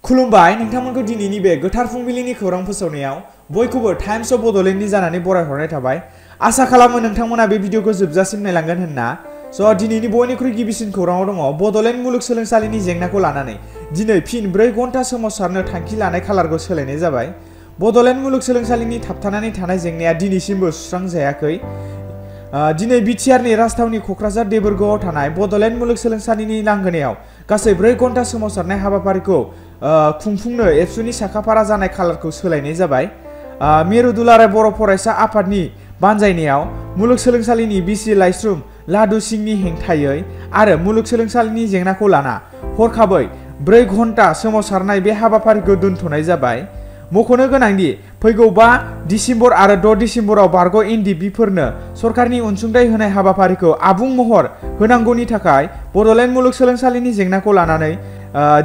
खुलुमबाय नोंथांमोनखौ दिनैनि बे गोथार फुंबिलिनि खौरां फोसावनायाव बयखौबो टाइम्स अफ बड'लेण्डनि जानानै बरायहरनाय थाबाय। आसा खालामो नोंथांमोना बे भिडिअखौ जोबजासिम नायलांगोन होनना। दिनैनि बयनिख्रुइ गिबिसिन खौराङाव दङ बड'लेण्ड मुलुगसोलोंसालिनि जेंनाखौ लानानै दिनै फिन 4 घन्टा सोमावसारनो थांखि लानाय खालारखौ सोलायनाय जाबाय। बड'लेण्ड मुलुगसोलोंसालिनि थाबथानानै थानाय जेंनाया दिनैसिमबो सुस्रांजायाखै। दिनै बिटिआरनि राजथावनि क'क्राझार देबोरगावआव थानाय बड'लेण्ड मुलुगसोलोंसालिनि लांगोनायाव गासै 4 घन्टा सोमावसारनाय हाबाफारिखौ खुंफुंनो एबसुनि साखाफारा जानाय खालारखौ सोलायनाय जाबाय। मिरु दुलाराय बर' फरायसा आफादनि बानजायनायाव मुलुगसोलोंसालिनि बिसि लाइस्रुम लादु सिंनि हेंथायै आरो मुलुगसोलोंसालिनि जेंनाखौ लाना हरखाबै 4 घन्टा सोमावसारनाय बे हाबाफारिखौ दोनथ'नाय जाबाय। मख'नो गोनांदि फैगौ 5 दिसेम्बर आरो 6 दिसेम्बराव बारग' एनडिबिफोरनो सरकारनि अनसुंथाइ होनाय हाबाफारिखौ आबुं महर होनांगौनि थाखाय बड'लेण्ड मुलुगसोलोंसालिनि जेंनाखौ लानानै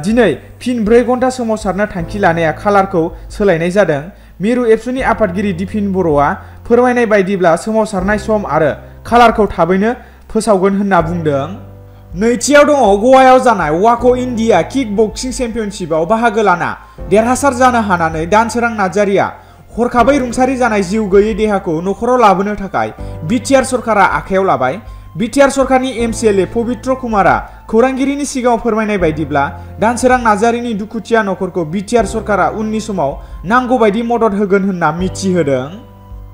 दिनै फिन 4 घन्टा सोमावसारनो थांखि लानाया खालारखौ सोलायनाय जादों। मिरु एबसुनि आफादगिरि दिपिन बर'आ फोरमायनाय बायदिब्ला सोमावसारनाय सम आरो खालारखौ थाबैनो फोसावगोन होनना बुंदों। नैथियाव दङ गवायाव जानाय वाक' इन्डिया किक बक्सिं चेम्पियनशिपआव बाहागो लाना देरहासार जानो हानानै दानसोरां नार्जारिया हरखाबै रुंसारि जानाय जिउ गैयै देहाखौ न'खराव लाबोनो थाखाय बिटिआर सरकारा आखायाव लाबाय। बिटिआर सरकारनि एमसिएलए पबित्र कुमारा खौरांगिरिनि सिगाङाव फोरमायनाय बायदिब्ला दानसोरां नार्जारिनि दुखुथिया न'खरखौ बिटिआर सरकारा उननि समाव नांगौ बायदि मदद होगोन होनना मिथिहोदों।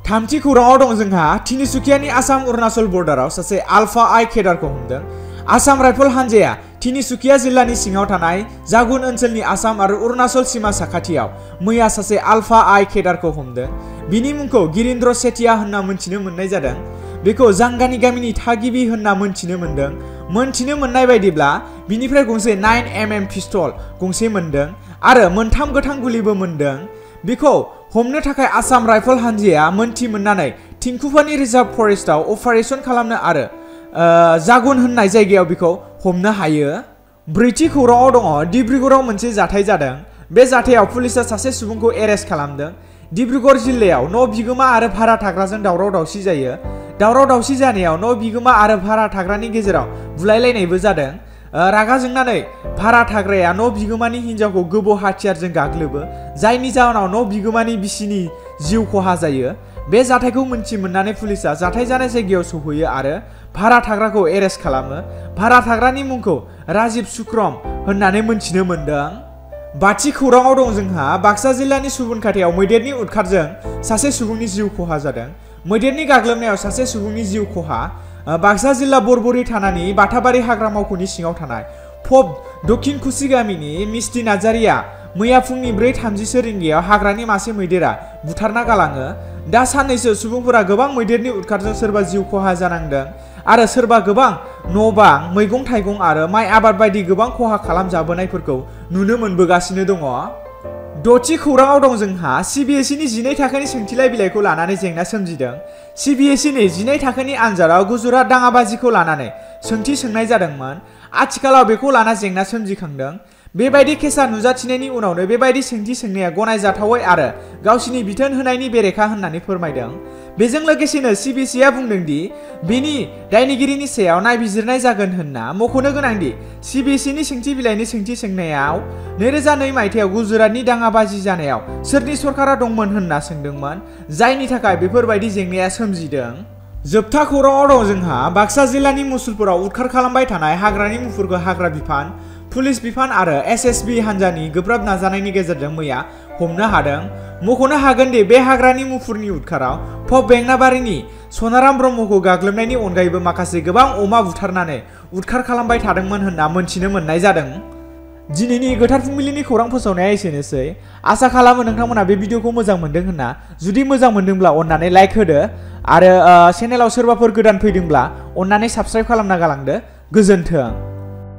थामथि खौराङाव दं जोंहा तिनिसुकियानि आसाम अरुणाचल बर्डाराव सासे आलफा आइ केडारखौ हमदों। आसाम राइफल हानजाया तिनिसुकिया जिल्लानि सिङाव थानाय जागुन ओनसोलनि आसाम आरो अरुणाचल सीमा साखाथियाव मैया सासे आलफा आइ केडारखौ हमदों। बिनि मुंखौ गिरिन्द्र सेथिया होनना मोनथिनो मोननाय जादों। बेखौ जांगानि गामिनि थागिबि होनना मोनथिनो मोनदों। मोनथिनो मोननाय बायदिब्ला बिनिफ्राय गंसे 9mm पिस्तल गंसे मोनदों आरो 3 गोथां गुलिबो मोनदों। बेखौ हमनो थाखाय आसाम राइफल हानजाया मोनथि मोननानै थिंखुफानि रिजार्भ फरेस्टआव अपारेशन खालामनो आरो जागुन होननाय जायगायाव बेखौ हमनो हायो। ब्रैथि खौराङाव दङ डिब्रुगड़आव मोनसे जाथाय जादों। बे जाथायाव पुलिसा सासे सुबुंखौ एरेस्ट खालामदों। डिब्रुगड़ जिल्लायाव न' बिगोमा आरो भारा थाग्राजों दावराव दावसि जायो। दावराव दावसि जानायाव न' बिगोमा आरो भारा थाग्रानि गेजेराव बुलायलायनायबो जादों। रागा जोंनानै भारा थाग्राया न' बिगोमानि हिन्जावखौ गोबौ हाथियारजों गाग्लोबो, जायनि जाहोनाव न' बिगोमानि बिसिनि जिउ खहा जायो। बे जाथायखौ मोनथि मोननानै पुलिसा जाथाय जानाय जायगायाव सौहैयो आरो भारा थाग्राखौ एरेस्ट खालामो। भारा थाग्रानि मुंखौ राजिब सुक्रम होननानै मोनथिनो मोनदों। बाथि खौराङाव दं जोंहा बाक्सा जिल्लानि सुबुनखाथायाव मैदेरनि उदखारजों सासे सुबुंनि जिउ खहा जादों। मैदेरनि गाग्लोबनायाव सासे सुबुंनि जिउ खहा। बाक्सा जिल्ला बरबरि थानानि बाथाबारि हाग्रा मावख'नि सिङाव थानाय फब दक्षिण खुसि गामिनि मिस्टि नार्जारिया मैया फुंनि 4:30 रिंगायाव हाग्रानि मासे मैदेरा बुथारना गालाङो। दा साननैसो सुबुंफोरा गोबां मैदेरनि उदखारजों सोरबा जिउ खहा जानांदों आरो सोरबा गोबां न' बां, मैगं थाइगं आरो माइ आबाद बायदि गोबां खहा खालामजाबोनायफोरखौ नुनो मोनबोगासिनो दङ। द'थि खौराङाव दं जोंहा सिबिएसइनि 12 थाखोनि सोंथिलाइ बिलाइखौ लानानै जेंना सोमजिदों। सिबिएसइनि 12 थाखोनि आनजादाव गुजरात दाङाबाजिखौ लानानै सोंथि सोंनाय जादोंमोन। आथिखालाव बेखौ लाना जेंना सोमजिखांदों। बेबायदि केसा नुजाथिनायनि उनावनो बेबायदि सोंथि सोंनाया गनायजाथावै आरो गावसिनि बिथोन होनायनि बेरेखा होननानै फोरमायदों। बेजों लोगोसेनो सिबिएसइआ बुंदों दि बेनि दायनिगिरिनि सायाव नायबिजिरनाय जागोन होनना। मख'नो गोनांदि सिबिएसइनि सोंथि बिलाइनि सोंथि सोंनायाव 2002 मायथाइयाव गुजरातनि दाङाबाजि जानायाव सोरनि सरकारा दंमोन होनना सोंदोंमोन, जायनि थाखाय बेफोरबायदि जेंनाया सोमजिदों। जोबथा खौराङाव दं जोंहा बाक्सा जिल्लानि मुसुलपुराव उदखार खालामबाय थानाय हाग्रानि मुफुरखौ हाग्रा बिफान, पुलिस बिफान आरो एसएसबि हानजानि गोब्राब नाजानायनि गेजेरजों मैया हमनो हादों। मख'नो हागोन दि बे हाग्रानि मुफुरनि उदखाराव फब बेंनाबारिनि सनाराम ब्रह्मखौ गाग्लोबनायनि अनगायैबो माखासे गोबां अमा बुथारनानै उदखार खालामबाय थादोंमोन होनना मोनथिनो मोननाय जादों। दिनैनि गोथार फुंबिलिनि खौरां फोसावनाया एसेनोसै। आसा खालामो नोंथांमोना बे भिडिअखौ मोजां मोनदों होनना। जुदि मोजां मोनदोंब्ला अननानै लाइक होदो आरो चेनेलाव सोरबाफोर गोदान फैदोंब्ला अननानै साबस्क्राइब खालामना गालांदो। गोजोन्थों।